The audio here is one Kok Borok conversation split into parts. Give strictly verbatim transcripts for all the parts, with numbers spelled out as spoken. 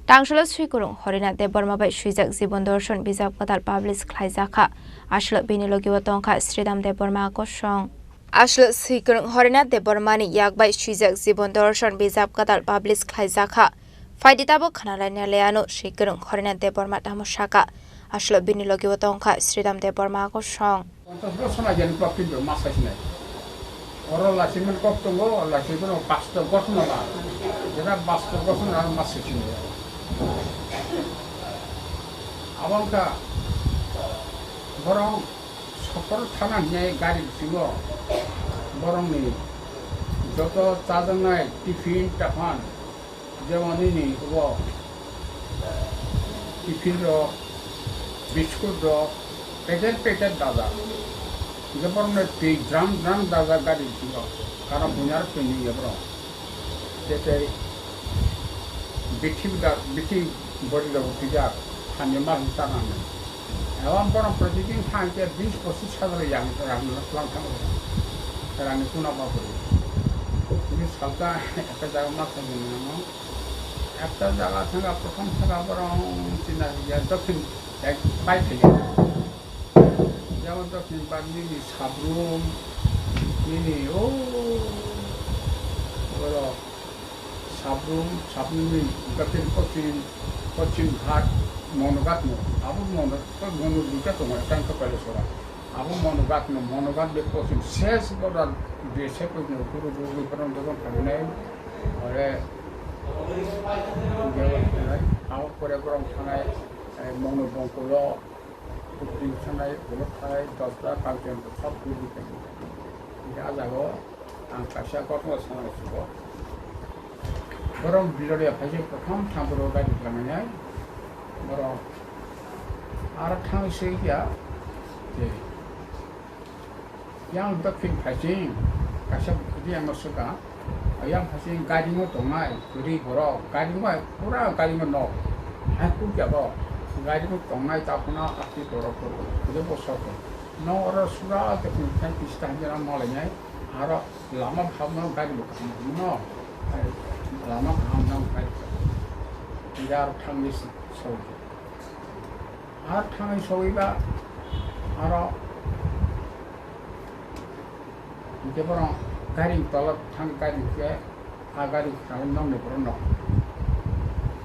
Tangshalo swikwrwng Horinath Debbarma bai swijak Jibon Dorshon bijap kwtal publish khlaijakha. Aswlo bini logi o tongkha Sridham Debbarma kosong. Aswlo swikwrwng Horinath Debbarma ni yak bai swijak Jibon Dorshon bijap kwtal publish khlaijakha. Phaidi tabuk khna laina le ano swikwrwng Horinath Debbarma tamo saka. Aswlo bini logi o tongkha Sridham Debbarma kosong. Ponchas bosor na jani kok tin mas sai sinai. Oro lachiman kok tongo, lachiman bastob gothono na. Jera bastob gothono na mas sai sinai. Abangka borong sokor thana hinai gari bisingo borongni joto chajaknai tiffin tapan, jemon nini hubo tiffin rok, biscuit rok, packet packet dajak. Hingke borokno twi drum drum dajak gari bisingo, karon buinar twi nungya borok. Tei tei bithi da, bithi bori rok twijak, hamya ma hinsa nang. Eba borok protidin thang khe bis pochis hajar yang rang lang thang rang ni kuna ba bori. Ini salta ekta jaga ma thang ni nang. Ekta jaga thang prothom thang borok china ya dokhin ek bai thang. Jabo dokhin ba nini sabrum nini o oro Sabrum, Sabrumni gatin pochin, pochin ghat, Monogatno. Abo Mono, Mono duita tongo, ekta wngkha Kailashwara. Abo Monogatno, Monogatni pochin ses borok desa pochin guru guru borok dogon thangnai. Ore, abo pore borok thangnai, eh, Mono Bongkolo, Bini sanai, ulo thai, dosra, pangchen, sab bini kai. Hingke ah jaga o ang kaisa kothoma sana sugo. Borok Biloria phaising prothom thang borok gari tlangnai. Borok aro thang se ya. Je. Yang dokhin phaising kaisa bwrwi ang swkang, yang phaising gari no tongnai kwrwi borok, gari no pura gari no nok hai kuk ya bo gari no tongnai ta phano ati borok kwrwi bo sok no oro sura te phung thang pista hamjana malainai aro lama kaham no gari bo kaham no lama kaham no gari jar thang ni sok. Ar thangwi sogwi ba aro hingke borok gari tola thang gari hingke a gari thang nokni borok nok.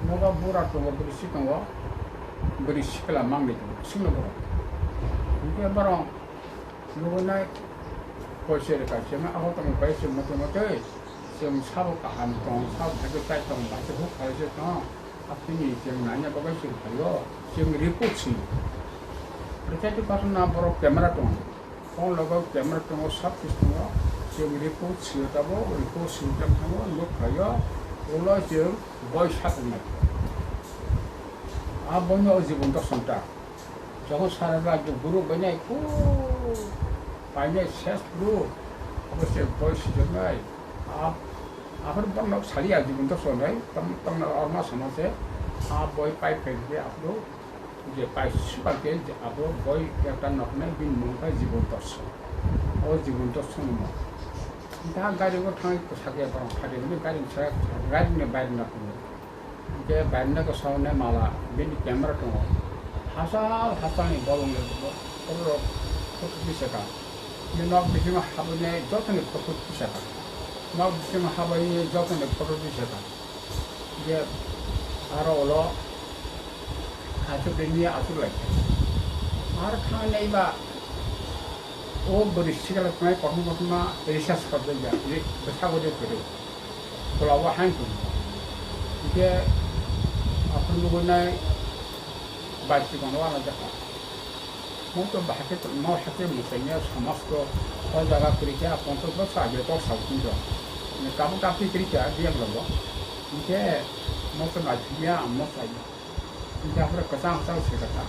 Nogo bura tongo bwrwi si tongo bwrwi sikla mangni tongo singno borok. Hingke borok nugui nai poisa rwkha chwng abo tongmani bai chwng motwi motwi chwng sabo kaham tong sabo hai khe chai tong bai khe huk khalai se tong. Aphini chwng naina bagwi chwng phaio, chwng report sio. Protective person na borok camera tongo. Phone logo camera tongo, sab kisu tongo. Chwng report sio tabo, report sio tamo thango, nuk phaio. Ulo chwng boi satung nai. A boino o jibon doson ta. Jokhon sara rajyo guru bainai, ku bainai ses guru. Abo se boi sijak nai. A Aphuru borok saliya jibon doson hai, tam, tamna orma sama se, a boi pai phai khe aphuru je pai suka khe je aphuru boi ekta noknai bini mung khe jibon doson. O jibon doson no. Da gari o thang ko sakya borok phadi ni gari sa gari ni bai na ko. Je bai na ko sa ne mala bini camera tongo. Hasal hasal ni bolong le borok photo bisa ka. Bini nok bisingo habwi nai jotoni photo tisaka. Nok bisingo habwi nai jotoni photo tisaka. Je aro ulo achuk rini achuk lai. Ar thang nai ba o bwrwi sikla tongnai kothoma kothoma research khorokjak ya, bwskango de kwrwi. Tola o haino tongo. Hingke aphuru nugui nai bai sikon o ano jaka. Mo to bahai khe, mo hai khe mwsai ya, somas to o jaga kwrwi khe, a ponchas bosor age kok sao tong khe. Kabo kap khe kwrwi kha, biyang rok bo. Hingke mo to naithok ya, mo sai ya. Hingke aphuru kwchang kwchang se kha ta.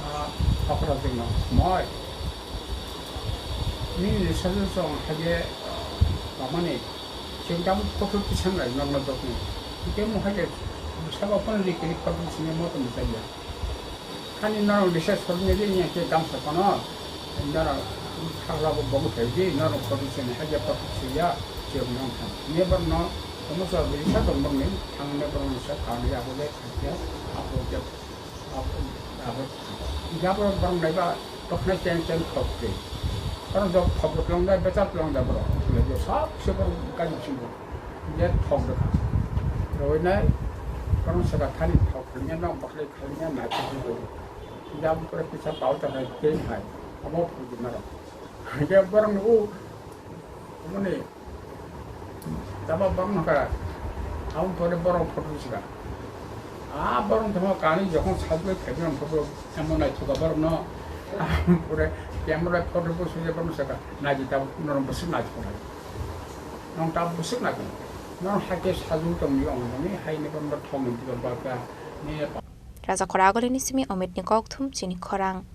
A, okra jwk no, moi. Nini sajwk song hai khe, mamani, chwng kabo kothok tisang lai nokno dokni. Hingke mo hai khe, sabo phone ri kwrwi kothok tisini mo to mwsai ya. Hani norok research khoroknwi di, yang khe gamsa kono, norok khaklabo bogu phai di, norok production hai khe production ya, chwng nang thang. Nebar no Omo sa bini sa tong bangni, thangna borok ni sa thangni abo le thangya, abo je, abo, abo, abo borok naiba, tokna chen chen thok twi. Borok jok thok bo twlang da, bechar twlang da borok. Le je sab se borok gari bisingo. Je thok da kha. Roi nai, borok saka thani thok khaliya, nok baklai khaliya, nai thok twi. Jam pore pisa pau ta nai, tei hai. Amo phuji maro. Je borok ni u, omo ni, Tamo borok no kha, aboni pore borok photo sika. A borok tamo kani jokhon sajlai phaikhe ang photo emo naithoka borok no. Aboni pore camera photo bo sujak borok no saka, naidi tamo norok bwswk naithoka nai. Nong tamo bwswk naithoka. Nong haikhe sajlai tongdi ong noni haini borok no thongni dibar bakha. Ni Raja Khoragulini simi Omitni kokthum chini khorang.